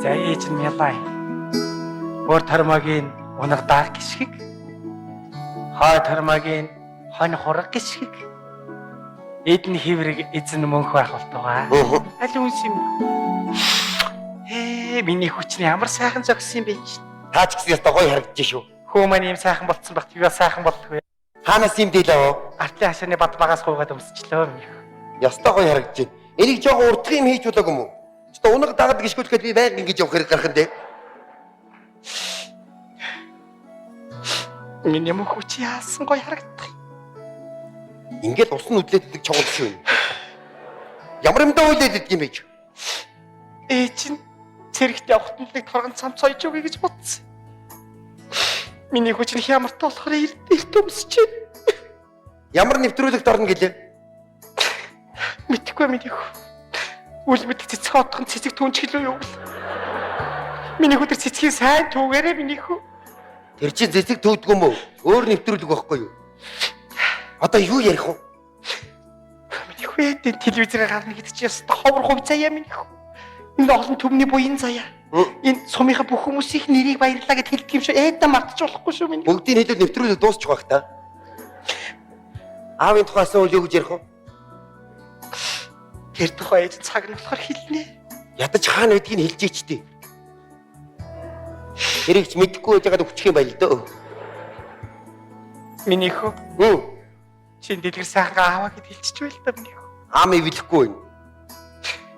За ээж нь Мялай. Өөр тормогийн унагдаах гიშгэг. Хой тормогийн хонь хураг гიშгэг. Эдэн хиврэг эзэн мөнх байх болтугай. Аль үнс юм. Ээ, миний хүчин ямар сайхан зогссон юм бэ чи. Та ч гэсэн ёстой гоё харагдаж шүү. Хөө маань ийм сайхан болцсон багт би бас сайхан болдгоо. Хаанаас юм дээлээ? Артлын хашааны бат багаас гуйгаад өмсчлөө миний. Ёстой гоё харагдаж байна. Энийг жоохон урдах юм хийж болоог юм уу? Өстө унаг дагаад гიშгүүлэхэд би байнга ингэж явах хэрэг гарах юм дээ. Миний мөнх хүч яасан гоё харагдах юм. Ингээд ус нь үдлээд идэх чухал шүү. Ямар юмдаа үлээд идэх юм бэ? Ээж чинь цэрэгт явахт нь нэг торгон цам сойж өгье гэж бодсон. Миний хүч нь хямарт болохоор эрт эрт өмсөж байна. Ямар нэвтрүүлэгт орно гэлээ? Мэдхгүй миний хүү. Үл мэдэх цэцэг отхон цэцэг түнч гэлөө юу гэл. Миний хүү тэр цэцгийн сайн түүгээрээ миний хүү. Тэр чинь цэцэг төвдгөө мөө? Өөр нэвтрүүлэг байхгүй юу? Одоо юу ярих вэ? Миний хүү энэ телевизээр гарна гэдэг чинь ёстой ховор хувь заяа миний хүү. Энэ олон түмний буян заяа. Энэ сумынхаа бүх хүмүүсийн нэрийг баярлаа гэд хэлдэг юм шүү. Ээдэ мартаж болохгүй шүү миний. Бүгдийн хэлбэл нэвтрүүлэг дуусчих байх та. Аавын тухай асуувал юу гэж ярих вэ? Тэр тухай ээж цаг нь болохоор хэлнэ. Ядаж хаана байдгийг хэлж ичтэй. Тэрийг ч мэдэхгүй байж байгаад өвчих юм байл дөө. Миний хүү. Чи дэлгэр сайхан ааваа гэд хэлчихэж байл та миний хүү. Аам ивлэхгүй байна.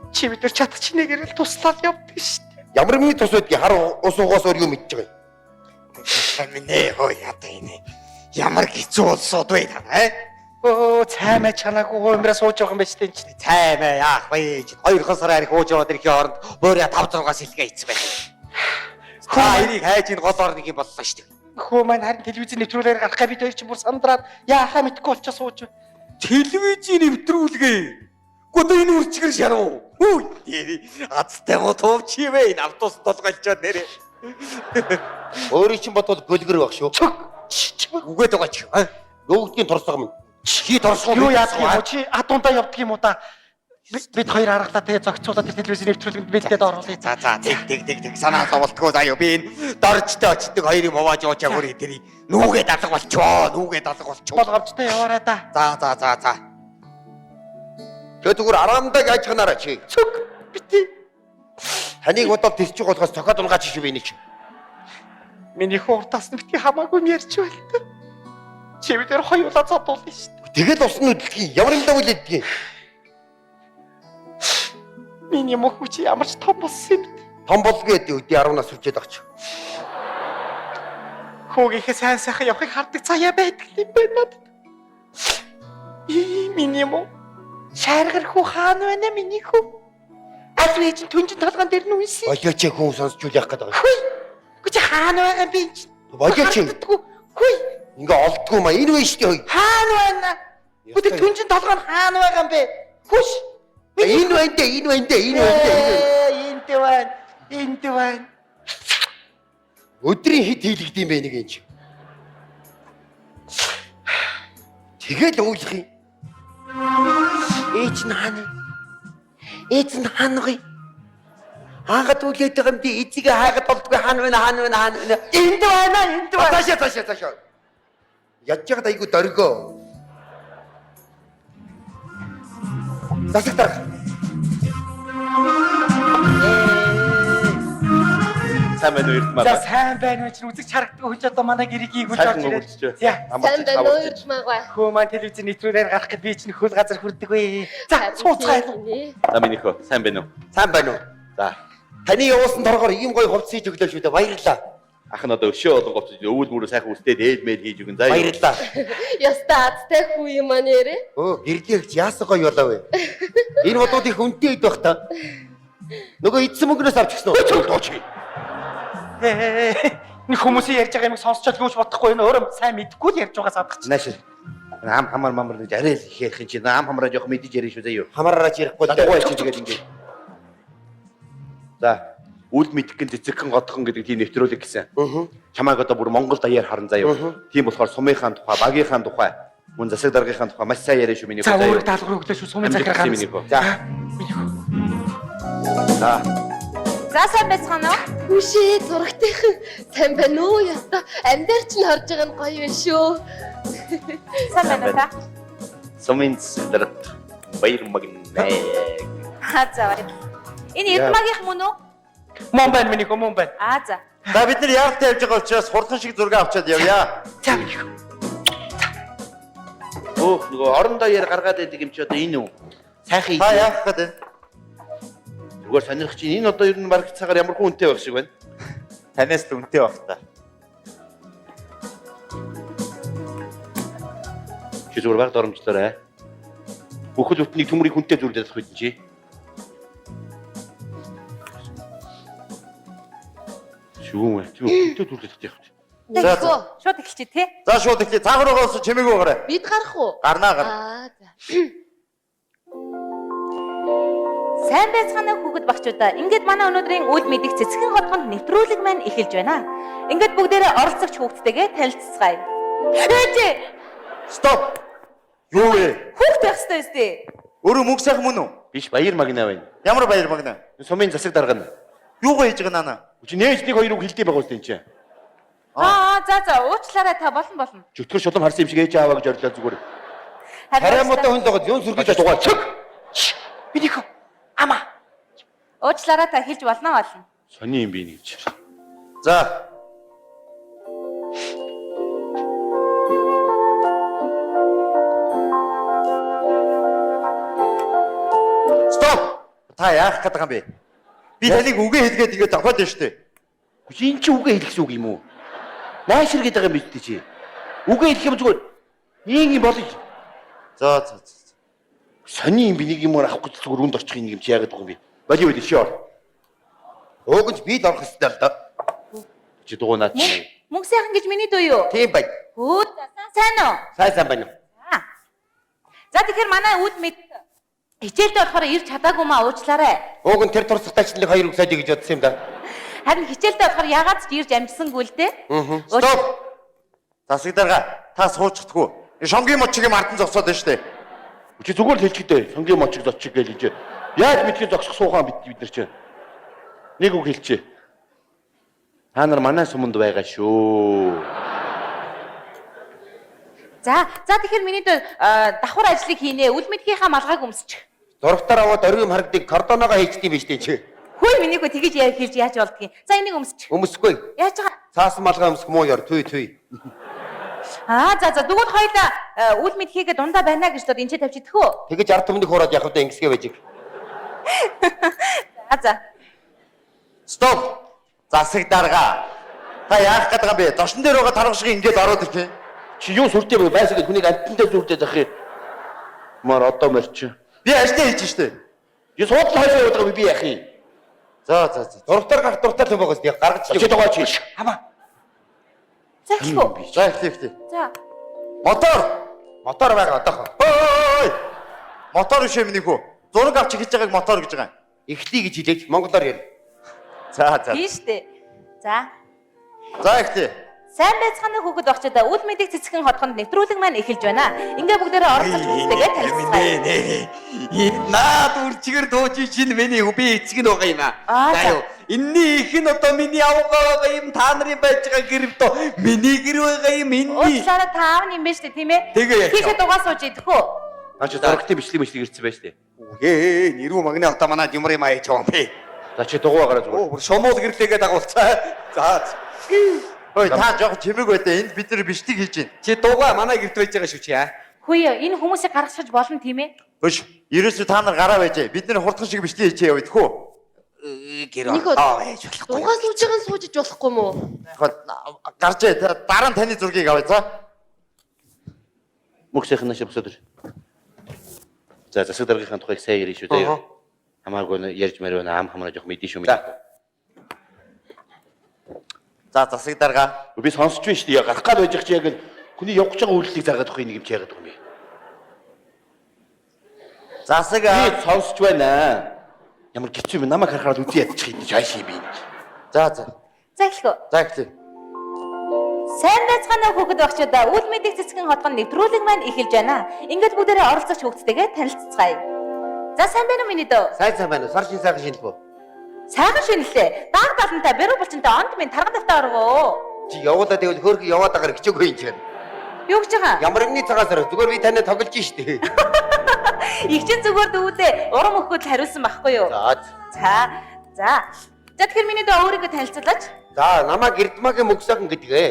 Чи бид нар чадах чинээгээр л туслаад явдаг шүү дээ. Ямар миний тус байдгийг хар ус угаас өөр юу мэдж байгаа юм? Минь хөө ядаа энэ. Ямар хэцүү улсууд вэ та аа? Өө цаймаа чанаагүй хуумраа сууж байгаа юм байна шүү дээ энэ чинь. Цаймаа яах вэ? 2 сар арих ууж яваад ирэхийн хооронд буурья 5 6 сэлгээ ийцсэн байх. Та энийг хайж ин гол орныг юм боллоо шүү дээ. Хөө маань харин телевизийн нэвтрүүлгээр гарах га бид хоёр чинь бүр сандраад яахаа мэдэхгүй болчихоо сууж байна. Телевизийн нэвтрүүлгээ. Гүн энэ үрчгэр шаруу. Хүү. Азтай гоо туувч юм бэ? Энэ автобус толгойлчоод нэрээ. Өөрийн чинь бодвол гөлгөр баг шүү. Цөг. Үгээд байгаа чи. Юу гэдгийг турсаг минь. Чи торсгоо Юу яадаг юм уу? Чи адуундаа явдаг юм уу та? Бид хоёр аргалаа тэгээ зохицуулаад тэр телевизийн нэвтрүүлгэнд бэлдээд оруулъя. За за тэг тэг тэг тэг санаа зовлтгоо заяа би энэ доржтой очдөг хоёрыг хувааж ууж агуур тэрийг нүгэ далга болчихоо нүгэ далга болчихоо. Болгоомжтой яваарай да. За за за за. Тэгээ зүгээр араамдаг яаж ханаараа чи. Цөг бити. Таныг бодоод тэрчих болохоос цохиод унгаач шүү би энийг. Миний хүү уртаас нь бити хамаагүй юм ярьж байл та. Чи бид нар хоёулаа задуулна шүү дээ. Тэгэл ус нь үдлэхий. Ямар юм даа үлддэг юм. Миний мөх чи ямар ч том болсон юм бэ? Том болгүй гэдэг үдий 10 нас хүрчээд байгаа чи. Хүүгийнхээ сайн сайхан явахыг хардаг заяа байдаг юм байна надад. Ий миний мó. Шааргар хүү хаана байна миний хүү? Аль вэ чинь түнжин толгоон дээр нь үнсэн. Болооч хүн сонсч үл яах гээд байгаа. Хүй. Үгүй чи хаана байгаа юм бэ чи? Болооч. Хүй. Ингээ олдгүй маа энэ вэ шүү дээ. Хаана байна? Үгүй тэр түнжин толгой нь хаана байгаа юм бэ? Хүш. Энэ байна дээ, энэ байна дээ, энэ байна дээ. Энд байна. Энд байна. Өдрийн хит хийлэгдэм бэ нэг юм чи. Тэгэл уулах юм. Ээж нь хаана? Ээж нь хаана вэ? Хаагаад үлээд байгаа юм би эзэгээ хаагаад болдгоо хаана вэ? Хаана вэ? Хаана вэ? Энд байна, энд байна. Цаашаа цаашаа цаашаа. Ядж яхад айгу дөргөө. Засаг дарга. Сайн байна уу Эрдмаа? За сайн байна уу чинь үзэж харагддаг хүн ч одоо манай гэрийг ийгүүлж орж Сайхан ирээд. өгүүлчихэ. За. Сайн байна уу Эрдмаагаа? Хөө маань телевизийн нэвтрүүлгээр гарах гээд би чинь хөл газар хүрдэг вэ. За сууцгаая. За миний хөө сайн байна уу? Сайн байна уу? За Таны явуулсан торгоор ийм гоё хувцас хийж өглөө шүү дээ. Баярлалаа. ах нь одоо өшөө олон говц өвөл мөрөө сайхан үстэй дээл мэйл хийж өгөн заа. Баярлалаа. Яста азтай хүү юм аа нэрээ. Өө гэрлэгч яасан гоё болоо вэ? Энэ бодууд их үнэтэй ид байх та. Нөгөө эдсэн мөнгнөөс авч гисэн үү? Дууч. Нэг хүмүүсийн ярьж байгаа юмыг сонсчод юуч бодохгүй энэ өөрөө сайн мэдэхгүй л ярьж байгаа садах чинь. Нааш. Ам хамар мамар гэж арай л их ярих юм чи. Ам хамараа жоох мэдэж ярина шүү заа юу. Хамаараа ч ярихгүй л Дагуу чи тэгээд ингэ. За үл мэдгэн цэцэгхэн годхон гэдэг тийм нэвтрүүлэг гэсэн. Чамайг одоо бүр Монгол даяар харан заа юу. Тийм болохоор сумынхаа тухай, багийнхаа тухай, мөн засаг даргынхаа тухай маш сайн яриа шүү миний За хөө. өөрөг даалгавар өглөө шүү сумын захиргаа. Миний хөө. За. Миний хөө. За. За сайн байцгаана уу? Үшээ зурагтайхан сайн байна уу? Яста амьдаар чинь харж байгаа нь гоё юм шүү. Сайн байна уу та? Сумын засаг дарга баяр магнаа. Аа за баяр. Энэ Эрдмагийнх мөн үү? Мөн байна миний хөө мөн байна. Аа за. За бид нар яаралтай явж байгаа учраас хурдан шиг зураг авчиад явъя. За миний хөө. Өөх нөгөө орон даяар гаргаад байдаг юм чи одоо энэ үү? Сайхан Та яах гээд байна? Зүгээр сонирхож чинь энэ одоо ер нь бараг цагаар ямар хүн үнэтэй байх шиг байна. Танаас л үнэтэй байх та. Чи зүгээр баг доромжлоорой. Бүхэл бүтнийг төмрийг хүнтэй зүрлээд авах үед чи. Шүүм ээ. Тийм хүнтэй зүрлээд авах юм. За, за. Шууд эхэлчихье тий. За шууд эхлэе. Цаагаар байгаа ус чимээгүй гараа. Бид гарах уу? Гарнаа гар. Аа за. Сайн байцгаана уу хүүхэд багчуудаа. Ингээд манай өнөөдрийн үл мэдих цэцгэн хотгонд нэвтрүүлэг маань эхэлж байна. Ингээд бүгдээрээ оролцогч хүүхдтэйгээ танилцацгаая. Ээжээ! Стоп. Юу вэ? Хүүхд байх ёстой өстэй. Өөрөө мөнгө сайхан мөн үү? Биш баяр магнаа байна. Ямар баяр магнаа? Сумын засаг дарга нь. Юугаа хийж байгаа наана? Чи нээж нэг хоёр үг хэлдэг байгаа үстэй энэ чи. Аа за за уучлаарай та болно болно. Чөтгөр шулам харсан юм шиг ээж ааваа гэж орилоо зүгээр. Хараа муутай хүн догод юм сүргэж Дугаа чиг. Миний хөө. Ама. Уучлаарай та хэлж болно болно. Сони юм би нэг чи. За. Стоп. Та яах гээд байгаа юм бэ? Би таныг үгээ хэлгээд ингээд зохиод байна шүү дээ. Чи энэ чи үгээ хэлэх үг юм уу? Наашир гэдэг юм бид чи. Үгээ хэлэх юм зүгээр. Ийм юм болно. За за за. Сони юм би нэг юм авах гэж зүгээр үнд орчих юм чи яагаад байгаа юм бэ? Боли боли чи ор. Ууг нь би л орох ёстой л доо. Чи дугуй наад чи. Мөнгө сайхан гэж миний дүү юу? Тийм байна. Хөө за сайн уу? Сайн сайн байна. За. За тэгэхээр манай үд мэд хичээлдээ болохоор ирж чадаагүй маа уучлаарай. Ууг нь тэр турсахтай ч нэг хоёр үг сойж гэж бодсон юм да. Харин хичээлдээ болохоор ягаад ч ирж амжсангүй л дээ. Стоп. Засаг дарга та суучихдаггүй. Шонгийн мочиг юм ардан зогсоод байна шүү дээ. Чи зүгээр л хэлчихдээ. Сонгийн мочиг зочиг гэж энэ. Яаж мэдхин зогсох суугаан бид бид нар чи. Нэг үг хэлчихэ. Та нар манай суманд байгаа шүү. За за тэгэхээр миний дүү давхар ажлыг хийнэ. Үл мэдхийнхаа малгайг өмсчих. Зурагтаар аваад оргим харагдыг кордоноогоо хийчихдээ юм биш үү чи? Хөөе миний хөө тэгэж яа хэлж яаж болдгийг. За энийг өмсчих. Өмсөхгүй. Яаж байгаа? Цаасан малгай өмсөх муу ёр түй түй. Аа за за тэгвэл хоёлаа үл мэдхийгээ дундаа байна гэж тод энэ ч тавьчих хөө. Тэгэж ард түмний хуураад явах удаа ингэсгээ байж. За за. Стоп. Засаг дарга. Та яах гээд байгаа юм бэ? Зочин дээр байгаа тарга шиг ингээд ороод ирэх юм. Чи юу сүртэй бэ? Байсаа гэд хүнийг амтантай сүрдээд ах юм. Мар одоо морч. Би ажлаа хийж штэ. Би суудлаа хойшоо яваад байгаа би яах юм? За за за. Зурагтаар гарах дуртай л юм байгаа зү гаргаж Чи дугуй чи. Ама. За эхлэх үү? За эхлэе эхлэе. За. Мотор. Мотор байгаа одоохоо. Ой! Мотор биш ээ миний хүү. Зураг авч эхэлж байгааг мотор гэж байгаа юм. Эхлэе гэж хэлээч монголоор яар. За за. Тийм штэ. За. За эхлэе. Сайн байцгаана уу хүүхэд багчдаа үл мэдих цэцгэн хотгонд нэвтрүүлэг маань эхэлж байна. Ингээ бүгдээрээ оролцож хүүхдтэйгээ танилцгаая. Наад үрчгэр дууж чинь миний би эцэг нь байгаа юм аа. Аа, За юу. Энэний их нь одоо миний авгаа байгаа юм та нарын байж байгаа гэр дөө миний гэр байгаа юм энэний. Уучлаарай та аав нь юм байна штэ тийм ээ? Тэгээ яаж Тийшээ дугаа сууж идэх үү? Наа чи зурагтын бичлэг бичлэг ирсэн байж тээ. Ээ нэрүү магна одоо манад юмрын маяг чам бэ. За чи дугуй гараа зүгээр. Оо бүр шумуул гэрлээгээ дагуулцаа. За. Ой та жоох чимэг байлаа. Энд бид нар бичлэг хийж байна. Чи дугаа манай гэрт байж байгаа шүү чи аа. Хөөе энэ хүмүүсийг гаргашиж болно тийм ээ? Хөш. Ерөөсөө та нар гараа байж. Бид нар хурдхан шиг бичлэг хийчихээ яваа тэхүү. Гэр Миний хөө аа байж болохгүй. Дугаа сууж байгаа нь сууж иж болохгүй мүү? Гарч ээ. Дараа нь таны зургийг авъя за. Мөх сайхан наашаа босоод ир. За засаг даргийнхаа тухайг сайн ярина шүү дээ. Хамаагүй нэ ярьж мэр байна. Ам хамраа жоох мэдэн шүү мэдээ. За засаг дарга. Би сонсч байна шүү дээ. Гарах гал байж чи яг л хүний явах гэж байгаа үйлдэлийг заагаад байгаа нэг юм чи яагаад байгаа юм бэ? Засаг Би сонсч байна. Ямар гिचүү юм намайг харахаар үзий ядчих юм чи ааш юм би. За за. За эхлэх үү? За эхлэе. Сайн байцгаана уу хүүхэд багчдаа үл мэдих цэцгэн хотгонд нэвтрүүлэг маань эхэлж байна. Ингээд бүгдээрээ оролцогч хүүхдтэйгээ танилцацгаая. За сайн байна уу миний дөө? Сайн сайн байна уу? Сар шин сайхан шинэлбүү. Сайхан шинэлээ. Дааг далантай, бэрүү булчинтай, онд минь тарган тавтай оргоо. Чи явуулаа тэгвэл хөөрхөн яваад агаар хичээгүй юм чинь. Юу гэж байгаа? Ямар нэгний цагаас орой зүгээр би танай тоглож штэ. Их чин зүгээр дүүдээ урам өгөхөд л хариулсан байхгүй юу? За. За. За. За тэгэхээр миний дөө өөрийгөө танилцуулаач. За намайг Эрдмагийн мөгсөөн гэдэг ээ.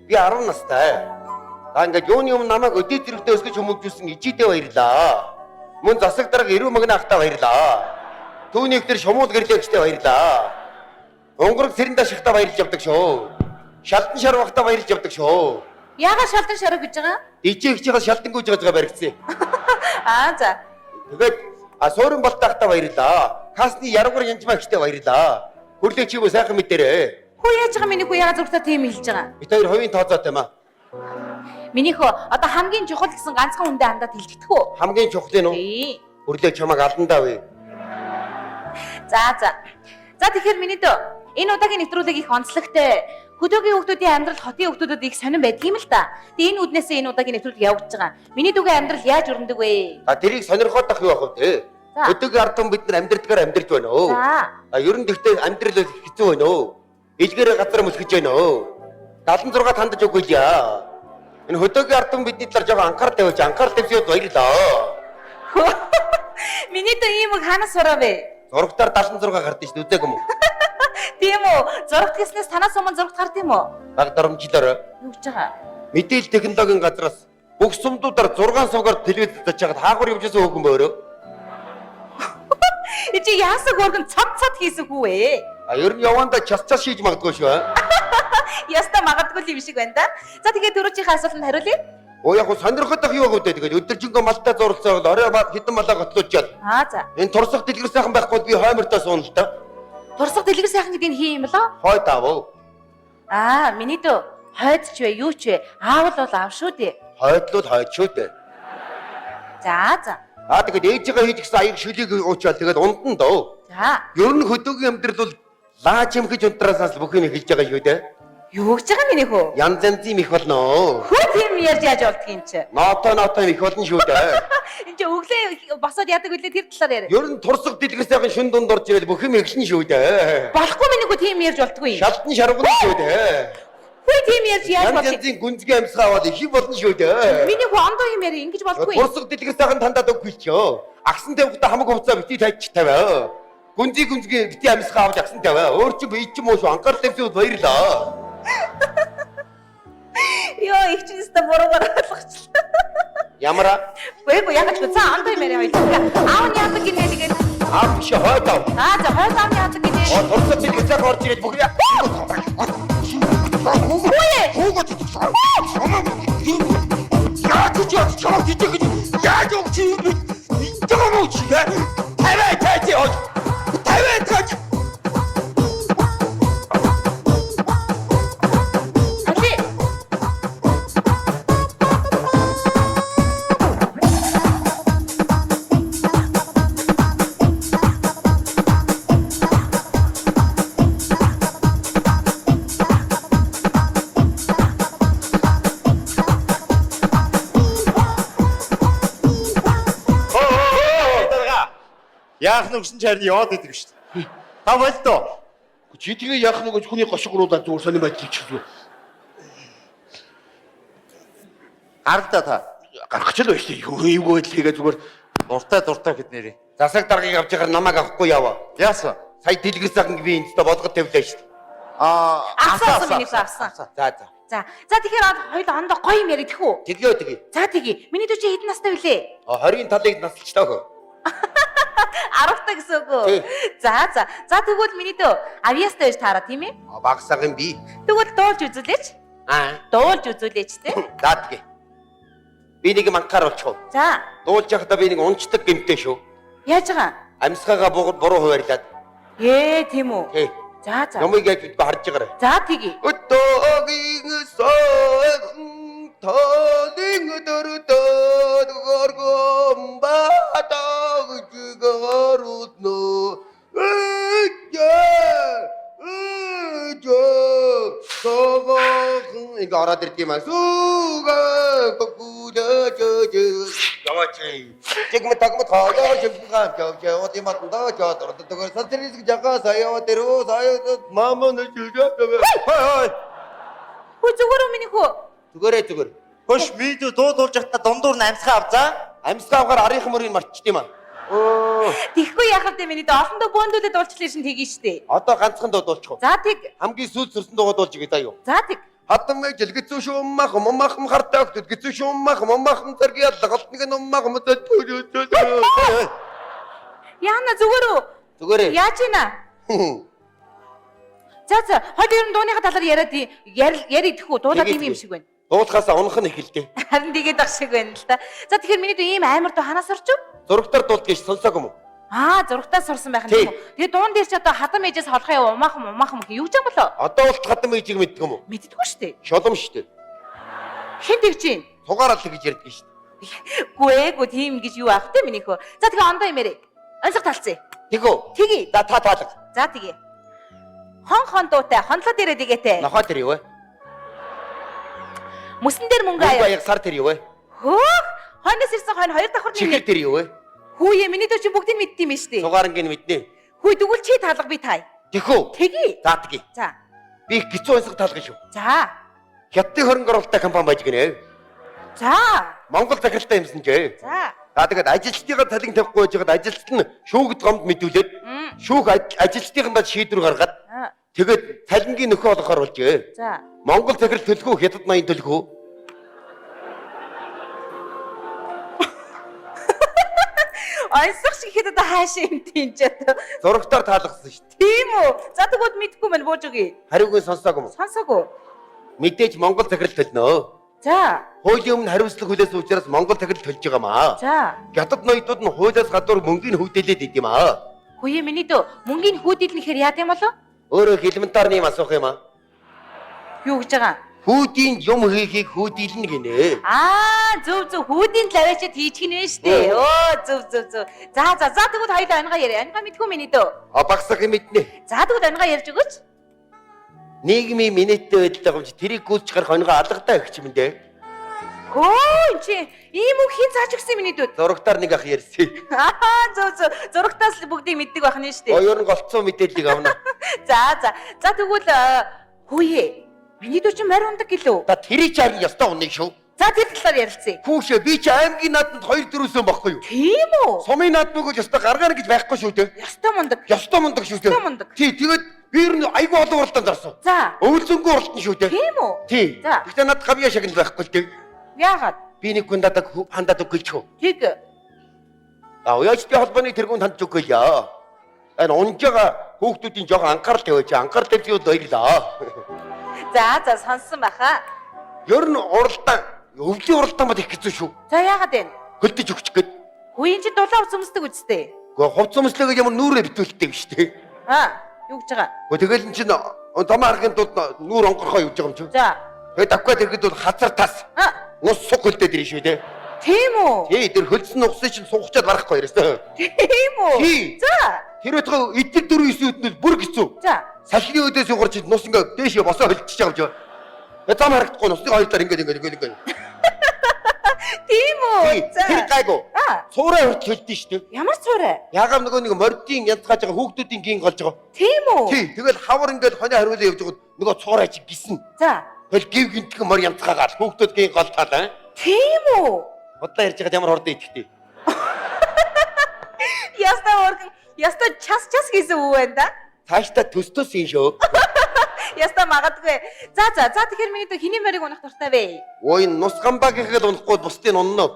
Би 10 настай. За ингээд юуны өмнө намайг өдий зэрэгтэй өсгөж хүмүүжүүлсэн ижидээ баярлаа. Мөн засаг дарга эрүү магна ахтаа баярлаа. Түүний ихтер шумуул гэрлэгчтэй баярлаа. Унгараг сэрэн дашихтаа баярлж явдаг шүү. Шалтан шарвахтаа баярлж явдаг шүү. Яагаад шалтан шарав гэж байгаа? Ижээ ихчийнхаа шалтангүйж байгаа баригдсан. Аа за. Тэгээд а суурин болтаахтаа баярлаа. Касны яргуур янжмаа ихтэй баярлаа. Хүрлээ чи юу сайхан мэдэрээ. Хүү яаж байгаа миний хүү яагаад зургтаа тийм хэлж байгаа? Бид хоёр хувийн тооцоотой юм аа. Миний хөө одоо хамгийн чухал гэсэн ганцхан хүндээ хандаад хэлчихдэг үү? Хамгийн чухал нь уу? Тий. Хүрлээ чамайг аландаа вэ. За за. За тэгэхээр миний дөө энэ удаагийн нэвтрүүлэг их онцлогтой. Хөдөөгийн хүүхдүүдийн амьдрал хотын хүүхдүүдэд их сонирн байдаг юм л да. Тэгээ энэ үднээсээ энэ удаагийн нэвтрүүлэг явагдаж байгаа. Миний дүүгийн амьдрал яаж өрнөдөг вэ? А тэрийг сонирхоод ах юу ах вэ? За. Өдөөгийн ард түмэн бид нар амьдрдгаар амьдэрч байна өө. За. А ер нь тэгтээ амьдрал бол хэцүү байна өө. Илгээрээ газар мөлхөж байна өө. 76 хандаж үгүй л яа. Энэ хөдөөгийн ард түмэн бидний талаар жоохон анхаарал тавиуч анхаарал тавьсан явдал баярлаа. Миний дүү ийм үг хаанаас сурав вэ? Зурагтаар 76 гардаг шүү дээ үзээгүй юм уу? Тийм үү? Зурагт гэснээс танаас өмнө зурагт гард юм уу? Баг дарамжлаар Юу гэж байгаа? мэдээлэл технологийн газраас бүх сумдуудаар 6 сувгаар телевиз татж хагаад хаагур явж байсан хөөхөн бөөрөө. Чи яасан хөөргөн цод цод хийсэн хүү вэ? А ер нь явандаа час час шийж магадгүй шүү. а. Яста магадгүй юм шиг байна да. За тэгээд түрүүчийнхээ асуултанд хариулъя. Оо яг хөө сонирхоод ах юу аг үү тэгээд өдөржингөө малтай зурлцаа бол орой хитэн малаа готлуучаад. Аа за. Энэ турсах дэлгэр сайхан байхгүй бол би хоймортой сууна л да. Турсах дэлгэр сайхан гэдэг нь хий юм болоо? Хойд аав. Аа, миний дөө хойд ч вэ, юу ч вэ? Аав л бол аав шүү дээ. Хойдлол хойд шүү дээ. За за. Аа тэгээд ээжигээ хийж гисэн аяг шүлийг уучаал тэгээд унтан дөө. За. Ер нь хөдөөгийн амьдрал бол лаа чимхэж унтраасаас л бүх юм эхэлж байгаа шүү дээ. Юу гэж байгаа миний хөө? Янз янзын их болно. Хөө тийм ярьж яаж болдг юм чи? Ноото ноото их болно шүү дээ. Энд чи өглөө босоод яадаг үлээ тэр талаар яриа. Ер нь турсах дэлгэр сайхан шүн дунд орж ирэл бүх юм эхэлнэ шүү дээ. Болохгүй миний хөө тийм ярьж болдгүй юм. Шалтан шаргана шүү дээ. Хөө тийм ярьж яаж Янз болдгийг? янзын гүнзгий амьсгаа аваад их болно шүү дээ. Миний хөө ондоо юм яриа ингэж болдгүй. Турсах дэлгэр сайхан тандаад өгөх гэлчөө. Агсан тавихтаа хамаг хувцаа бити тайч тавиа. Гүнзгий гүнзгий бити амьсгаа авч агсан тавиа. Өөр чи бие чи муу шүү. Анхаарал тавьсан баярлаа. Йоо, их чинь өстө буруугаар ойлгочлаа. Ямар Үгүй яагаад ч вэ? За ондоо юм яриа хоёлаа. Аав нь яадаг гинэ тэгээд. аав биш хойд аав. Аа за хойд аав нь яадаг гинэ. Оо турсах дэлгэр сайхан орж ирэл бүх юм. Али. Дарга. Яах нь өгсөн чи харин яваад идэг шүү дээ. Та болдоо. Чи тэгээ яах нь гэж хүний гошигруулаад зүгээр сонир байдал хийчихсэн. Гаралдаа та. Гарах ч л байж тээ. Эвгүй байдал хийгээ зүгээр Дуртай дуртай гэд нэрээ. Засаг даргаыг авч яхаар намайг авахгүй яваа. Яасан? Сая дэлгэр сайхан би энэ өстө болгоод тавилаа шүү дээ. Аа, Авсан авсан миний хөө авсан. За за. За. За тэгэхээр хоёул ондоо гоё юм яриа тэхүү. Тэглөө тэгье. За тэгье. Миний дүү чи хэдэн настай вүлээ? А 20-ын талыг насалчлаа хөө. 10 та гэсэн үг үү? Тий. За за. За тэгвэл миний дүү авьяастай байж таараа тийм ээ? А багсаг юм би. Тэгвэл дуулж үзүүлээч. Аа. Дуулж үзүүлээч те. За тэгье. Би нэг юм анхааруулчих. За. Дуулж явахдаа би нэг унцдаг гэмтэй шүү. Яаж байгаа? Амьсгаагаа буруу хуваарлаад. Ээ тийм үү? Тий. За за. Юмыг яаж бид харж байгаарай. За тэгье. Өдөөгийн сайхан талын дөрдөд горгом батаг жигарутно эжэ эжэ согохон ингээ ороод ирд юм аа сүгэ гүдэ жэ. Яваач. Чигмэ тагмат хаа чимхэн жав жав тиматанда жаа дордогоор сансрис жага саяа тэрөө саяа мама нэжээ. Хой хой. Хүү зүгээр үү миний хүү? Зүгээрээ зүгээр. Хөш видео дуудуулж байхдаа дундуур нь амьсгаа авцаа. Амьсгаа авахар арын мөрийг мартчихд юм аа. Өө. Тэгэхгүй яах вэ миний дөө олондоо бөөндүүлээд дуулчлаа шин тэгэн штэ. Одоо ганцхан дуудуулчих уу? За тэг. Хамгийн сүүлд сөрсөн дуугаа дуулж игээ заа юу. За тэг. Хатам жилгэцүү шуммах мумах хартай өгдөд гэцүү шуммах мумах зэрэг ялгалт нэг нуммах Яана зүгээр үү? Зүгээрээ. Яаж ийна? За за, хоёул ер нь дууныхаа талаар яриад яри идэхгүй дуулаад Тэгээд юм юм шиг байна. Дуулахаас унах нь эхэлдэ. Харин тэгээд ах шиг байна л да. За тэгэхээр миний дүү ийм амар дуу ханаас орчих? Зурагтар дуулдаг гэж сонсоог юм уу? Аа, зурагтаа сурсан байх нь Тий. тийм үү? Тэгээ дуун дээр ч одоо хадам ээжээс холох юм умаахан умаахан гэх юу ч юм болоо? Одоо болт хатам ээжийг мэддэг юм уу? Мэддэггүй шүү дээ. Шолом шүү дээ. Хэн тэгж юм? Тугаараа л гэж ярьдаг шүү дээ. Гүй ээ, гүү тийм гэж юу аах те миний хөө. За тэгээ ондоо юм яриа. Онцлог талцъя. Тэгөө. Тэгье. За та таалга. За тэгье. Хон хон дуутай, хонлоо дээрээ дэгээтэй. Нохой тэр юу вэ? Мөсөн дээр мөнгө Мөнгө аяа. аяг сар тэр юу вэ? Хөөх! Хойноос ирсэн хойно хоёр давхар Чихэр нэг. тэр юу вэ? Хүүе, миний дүү чи бүгдийг мэддэм юм шүү дээ. Сугаарангийн мэднэ. Хүү тэгвэл чи таалга би таа. Тэхүү. Тэгье. За тэгье. За. Би их гизүү онцлог таалга шүү. За. Хятадын хөрөнгө оруулалттай компани байж гинэ. За. Монгол захиралтай юмсан ч. За. За тэгээд ажилчдыгаа талын тавихгүй байж байгаад ажилчид нь шүүгд гомд мэдүүлээд шүүх ажилчдынхаа шийдвэр гаргаад Аа. тэгээд цалингийн нөхөө олгохоор болжээ. За. Монгол захирал төлхөө хятад ноён төлхөө. Онцлог шиг ихэд одоо хаашаа юм тийм ч одоо. Зурагтаар таалгасан шүү дээ. Тийм үү? За тэгвэл мэдгүй мань бууж өгье. Хариуг нь сонсоог юм уу? Сонсоогүй. Мэдээж Монгол захирал төлнө. За. Хуулийн өмнө хариуцлага хүлээсэн учраас Монгол захирал төлж байгаа маа. За. Хятад ноёдууд нь хуулиас гадуур мөнгөний хүүдэлээд идэм юм аа. Хүүе миний дөө мөнгөний хүүдэл нэхэр яад юм болов? Өөрөө их элементарны юм асуух юм аа. Юу гэж байгаа? Хүүдийн юм хийхийг хүүдэлнэ гинэ. Аа, зөв зөв хүүдийн лавьчид хийчих нэ штэ. Өө, зөв зөв зөв. За за за тэгвэл хоёулаа онгоо яриа. Онгоо мэдгүй миний дөө. А багсах юм мэднэ. За тэгвэл онгоо ярьж өгөөч. Нийгмийн минеттэй байдалтай гомч тэрийг гүйцэж гарах онгоо алгатай их юм дээ. Хөө эн чи ийм үг хэн зааж өгсөн миний дүү? Зурагтаар нэг ах ярьсан. Аа, зөв зөв. Зурагтаас л бүгдийг мэддэг байх нь штэ. Оо ер нь голцсон мэдээллийг авна. За за. За тэгвэл хүүе. Миний дүү чи морь ундаг гэлөө. Та тэрийг чи харин ёстой уныг шүү. За тэр талаар ярилцъя. Хүүшээ би чи аймгийн наадманд 2 4-сөн бохгүй юу? Тийм үү? Сумын наадмыг л ёстой гаргаана гэж байхгүй шүү дээ. Ёстой мундаг. Ёстой мундаг шүү дээ. Ёстой мундаг. Тий, тэгээд би ер нь айгүй олон уралдаанд орсон. За. Өвөлзөнгөө уралдан шүү дээ. Тийм үү? Тий. За. Гэхдээ надад гавьяа шагнал байхгүй л дээ. Яагаад? Би нэг хүн надад хандаад өгөх гэлчхөө. Тэг. А уяачдын холбооны тэргүүнд хандж өгөх гэлээ. Энэ унж байгаа хүүхдүүдийн жоохон анхаарал тавиач. Анхаарал тавьж баярлаа. За за сонссон баха. Ер нь уралдаан, өвлийн уралдаан бол их хэцүү шүү. За яагаад вэ? Хөлдөж өгчих гээд. Хүү эн чи дулаан хувц өмсдөг үсттэй. Гэхдээ хувц өмслөө гэж ямар нүрээ битүүлдэг биш үү? Аа, юу гэж байгаа? Гэхдээ тэгэл эн чинь зам аргын тулд нүүр онгорхоо явж байгаа юм чи. За. Тэгээд давхад ирэхэд бол хазар тас. Аа, Нус суг хөлдөд ирнэ шүү дээ. тийм үү? Тий, тэр хөлдсөн нугсыг чинь сугчаад барахгүй ерөөсөө. Тийм үү? Тий. За. Тэр байтугай эдгээр 4 9 өднөл бүр хэцүү. За. Салхины өдөөс югарч нус ингээ дээшээ босоо хөлдчихэж байгаа юм чи. Тэгээд зам харагдахгүй нусны хоёр талаар ингээд ингээд ингээд ингээд. Тийм үү? Тий, За. Тэр гайгүй. Аа. Цуурай хүртэл хөлдөн шүү дээ. Ямар цуурай? Ягаав нөгөө нэг мордын янзгааж байгаа хүүхдүүдийн гин голж байгаа. Тийм үү? Тий, тэгэл хавар ингээд хонио хариулаа явж байгаад нөгөө цуурай чи гисэн. За. Тэгэл гів гинтхэн мор янзгаагаал хүүхдүүд гин гол таалаа. Тийм үү? Худлаа ярьж байгаад ямар хурдан идэхтэй. Яста өргөн, яста час час хийсэн үү байна да? Цаашдаа төс төс юм шүү. Яста магадгүй. За за за тэгэхээр миний дүү хэний морийг унах дуртай вэ? Ой нус гамбагийнхээ л унахгүй бусдыг унна.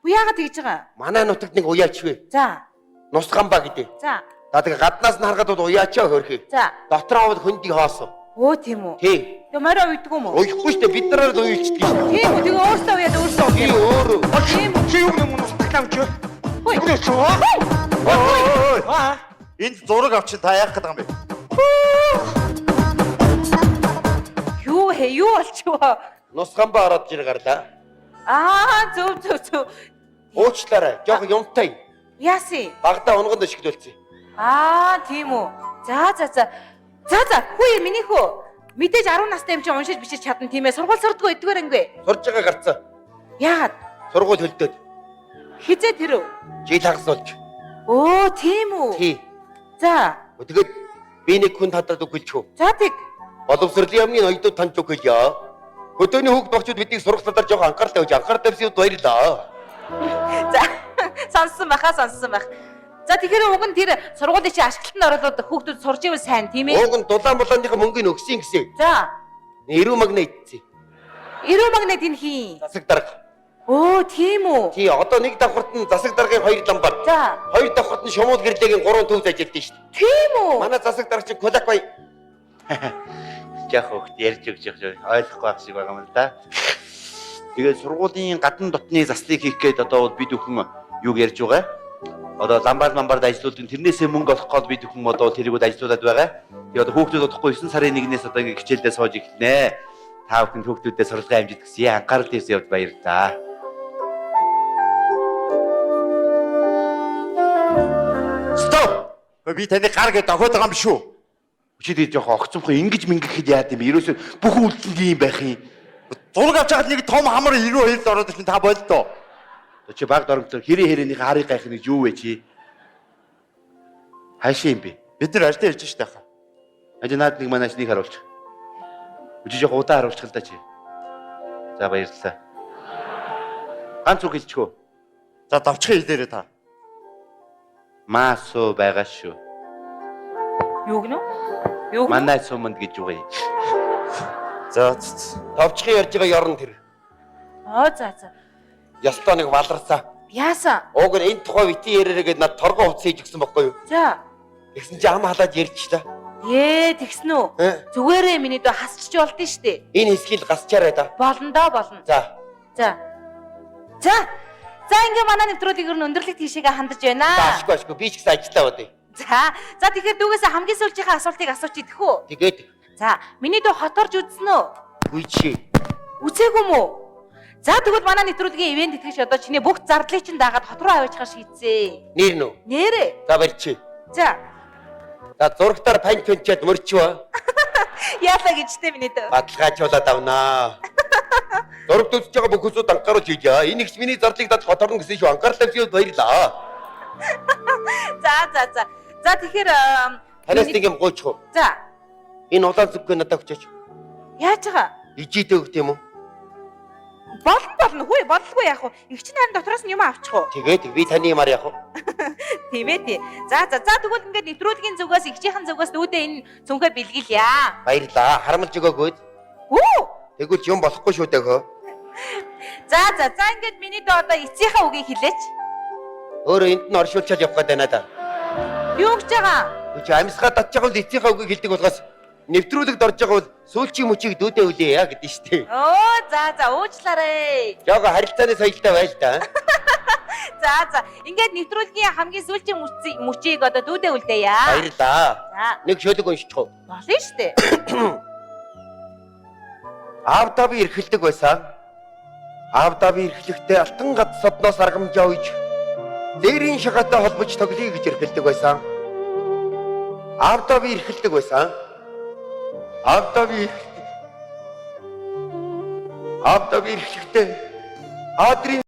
Үгүй яагаад тэгж байгаа? Манай нутагт нэг уяач вэ. За. Нус гамба гэдэг. За. За тэгээ гаднаас нь харахад бол уяачаа хөрхий. За. Дотор аваад хөндийг хоосон. Өө тийм үү? Тий. Тэгээ морио уйдгүй юм уу? Уяхгүй штэ бид нараар л уйлчдаг шүү. Тийм үү? Тэгээ өөртөө уяад өөртөө Тий уяад. өөрөө. Тийм үү? Чи юу юм нустагтаа авч юу? Хөөе. Юу ч уу? Ой. Аа. Энд зураг авчин та яах гэдэг юм бэ? Юу хэ? Юу болчихвоо? Нус гамба ороод жир гарлаа. Аа, зөв зөв зөв. Уучлаарай. Жохон юмтай. Яасан? Багада унганд өшгөлцсөн. Аа, тийм үү. За за за. За за, хүү миний хүү. Мэдээж 10 настай юм чи уншиж бичиж чадна тийм ээ. Сургууль сурдгүй эдгээр ангүй. Сурж байгаа гарцаа. Яагаад? Сургууль хөлдөөд. Хизээ тэр үү? Жил хагас болж. Өө, тийм үү? Тий. За. Тэгээд би нэг хүн тадраад үг хэлчих үү? За тэг. Боловсролын яамны ноёдод танд үг хэлье. Хөдөөний хүүхд багчууд биднийг сурах талаар жоохон анхаарал тавьж анхаарал тавьсан юмд баярлалаа. За. Сонссон байхаа сонссон байх. За тэгэхээр уг нь тэр сургуулийн чи ашиглалтанд оруулаад хүүхдүүд сурж ивэл сайн тийм ээ? Уг нь дулаан булааныхаа мөнгөний өгсөн гэсэн. За. Эрүү магна идсэн. Эрүү магнат энэ хин. Засаг дарга. Өө, тийм үү? Тий, одоо нэг давхарт нь засаг даргын хоёр ламбар. За. Хоёр давхарт нь шумуул гэрлэгийн гурван төв ажилладаг шүү дээ. Тийм үү? Манай засаг дарга чинь кулак бай. Жаах хөвгт ярьж өгч явах ойлгохгүй байх шиг байгаа юм л да. Тэгээд сургуулийн гадна дотны заслыг хийх гээд одоо бид бүхэн юг ярьж байгаа. Одоо ламбар ламбард ажиллуулдаг тэрнээсээ мөнгө олох гол бид бүхэн одоо тэрийг ажиллуулад байгаа. Тэгээд одоо хүүхдүүд удахгүй 9 сарын 1-ээс одоо ингэ хичээлдээ сууж эхэлнэ. Та бүхэн хүүхдүүдэд сурлагын амжилт хүсье. Анхаарал тавьсан явдал баярлалаа. Стоп. Би таны гар гээд охиод байгаа юм биш үү? Чи тэгээ жоохон огцомхоо ингэж мингэхэд яад юм бэ? Ерөөсөө бүх үйлдэл юм байх юм. Зураг авч хахад нэг том хамар 92-д ороод ирсэн та болдоо. Чи баг доромтлоор хэрэг хэрээнийхээ харыг гайх нэг юу вэ чи? Хаашаа юм бэ? Бид нар ажлаа ярьж штэ хаа. Ажи наад нэг манайш нэг харуулчих. Чи жоох удаан харуулчих л да чи. За баярлалаа. Ганц үг хэлчих үү? За давчхан хэлээрээ та. Маасуу байгаа шүү. Юу гэнэ? Юу гэнэ? Манай суманд гэж үгүй. За. Товчхон ярьж байгаа ёрон тэр. Оо за за. Ёстой нэг валарсаа. Яасан? Уг нь энэ тухай бити яриараа гээд над торгон хувцас хийж өгсөн байхгүй юу? За. Тэгсэн чи ам халаад ярьчихлаа. Ээ тэгсэн үү? Э? Зүгээрээ миний дөө хасчих болдсон штэ. Энэ хэсгийг л гасчаарай да. Болно доо болно. За. За. За. За ингээ манай нэвтрүүлгийг ер нь өндөрлөг тийшээгээ хандаж байна. За ашгүй ашгүй би ч гэсэн ажиллаа бодъё. За. За тэгэхээр дүүгээсээ хамгийн сүүлчийнхээ асуултыг асууч идэх үү? Тэгээд За, миний дүү хоторж үзсэн үү? үгүй чи. Үзээгүй юм уу? За тэгвэл манай нэвтрүүлгийн ивент тэтгэж одоо чиний бүх зардлыг чинь дагаад хот руу аваачихар шийдсэн. Нэр нүү. Нэрээ. За барьчих. За. За зурагтаар панч хүнчээд мөрчвөө. Яалаа гэжтэй миний дүү. Баталгаажуулаад авнаа. Зурагт үзэж байгаа бүх хүмүүсүүд анхааруулж хийжээ. Энэ их миний зардлыг дад хоторно гэсэн шүү. Анхаарал тавьсан баярлалаа. За за за. За тэгэхээр Танаас нэг юм гуйчих уу? За. Энэ улаан зүггүй надад өгчөөч. Яаж байгаа? Ижийдээ өгт юм уу? Болно болно. Хүй боллгүй яах вэ? Их чинь харин дотроос нь юм авчих уу? Тэгээд би таны юмар яах вэ? Тийм ээ тий. За за за тэгвэл ингээд нэвтрүүлгийн зүгээс ихчийнхэн зүгээс дүүдээ энэ цүнхээ бэлгэлье. Баярлалаа. Харамлж өгөөгүй. Үу. Тэгвэл юм болохгүй шүү дээ хөө. За за за ингээд миний дөө одоо эцсийнхээ үгийг хэлээч. Өөрөө энд нь оршуулчаад явах гээд байна да. Юу гэж байгаа? Чи амьсгаа татж байгаа бол эцсийнхээ үгийг хэлдэг болохоос нэвтрүүлэгт орж байгаа бол сүүлчийн мөчийг дүүдээ үлээе гэдэг шүү дээ. Оо за за уучлаарай. Жого харилцааны соёлтой байл та. За за ингээд нэвтрүүлгийн хамгийн сүүлчийн мөчийг одоо дүүдээ үлдээе. Баярлалаа. За Нэг шөлөг уншчих уу? болно шүү дээ. Аавдаа би эрхэлдэг байсан. Аавдаа би эрхлэхдээ алтан гад содноос аргамжаа уйж дээрийн шагаатай холбож тоглоё гэж эрхэлдэг байсан. Аавдаа би эрхэлдэг байсан. Аавдаа би эрхэлдэг. Аавдаа би эрхлэхдээ Адрын